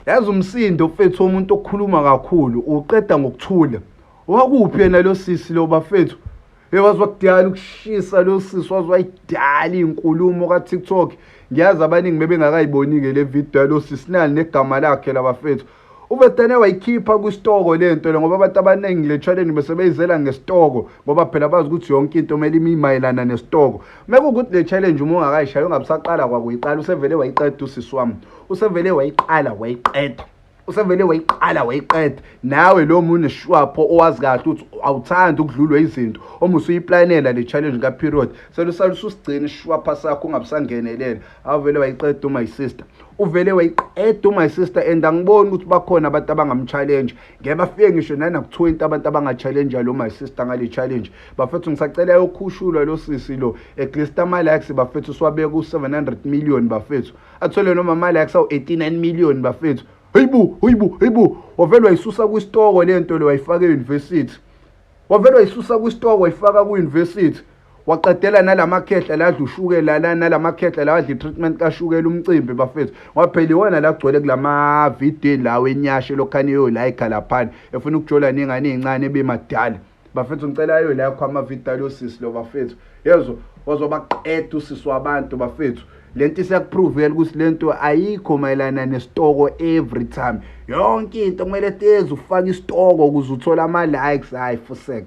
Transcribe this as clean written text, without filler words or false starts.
Yazi umsindo mfethu womuntu okhuluma kakhulu uqeda ngokuthula. Wakuphi yena lo sisi lo bafethu? Hey, waze wakudala ukushisa lo sisi, waze wayidala iy'nkulumo ka-TikTok. Ngiyazi abaningi bebengakayiboni-ke le video yalo sisi, nali negama lakhe la bafethu. Uvedane wayikhipha kwisitoko le nto le ngoba abantu abaningi le challenge bese beyizela ngesitoko ngoba phela bazi ukuthi yonke into kumele ime mayelana nesitoko. Mekuwukuthi le challenge uma ungakayishayi ungabe usaqala kwakuyiqala, usevele wayiqeda usisi wami. Usevele wayiqala wayiqeda. Usevele wayiqala wayiqeda. Nawe lo muntu uneshwapho owazi kahle ukuthi awuthandi ukudlulwa izinto, uma usuyiplanela le challenge ka-period selusale ususigcina ishwapha sakho ungabe usangenelela. Awuvele wayiqeda my sister, uvele wayiqeda my sister. And angiboni ukuthi bakhona abantu abangam-challenge, ngeke bafike ngisho nanaku-20 abantu abanga-challenge lo my sister ngale challenge. Bafethu, ngisacela yokhushulwa lo sisi lo, at least ama-likes bafethu siwabeka ku-700 million bafethu, athole noma ama-likes awu-89 million bafethu. Hayibo, hayibo, hayibo, wavele wayisusa kwisitoko le nto le, wayifaka e-university. Wavele wayisusa kwisitoko wayifaka ku-university, waqedela nalamakhehla la adla ushukela la, nalamakhehla la adla i-treatment kashukela umcimbi bafethu, ngoba phela iwona la kugcwele kulama-video lawo enyashe lokhane eyolayikha laphana efuna ukujola ney'ngane ey'ncane ebemadala. Bafethu, ngicela ayolayikho amavidiyo alo sisi lo bafethu, yezwa, wazobaqeda usisi wabantu bafethu. Le nto isiyakuprovela ukuthi le nto ayikho mayelana nesitoko. Every time yonke into kumele teze ufake isitoko ukuze uthole ama-likes. Hhayi, fusek.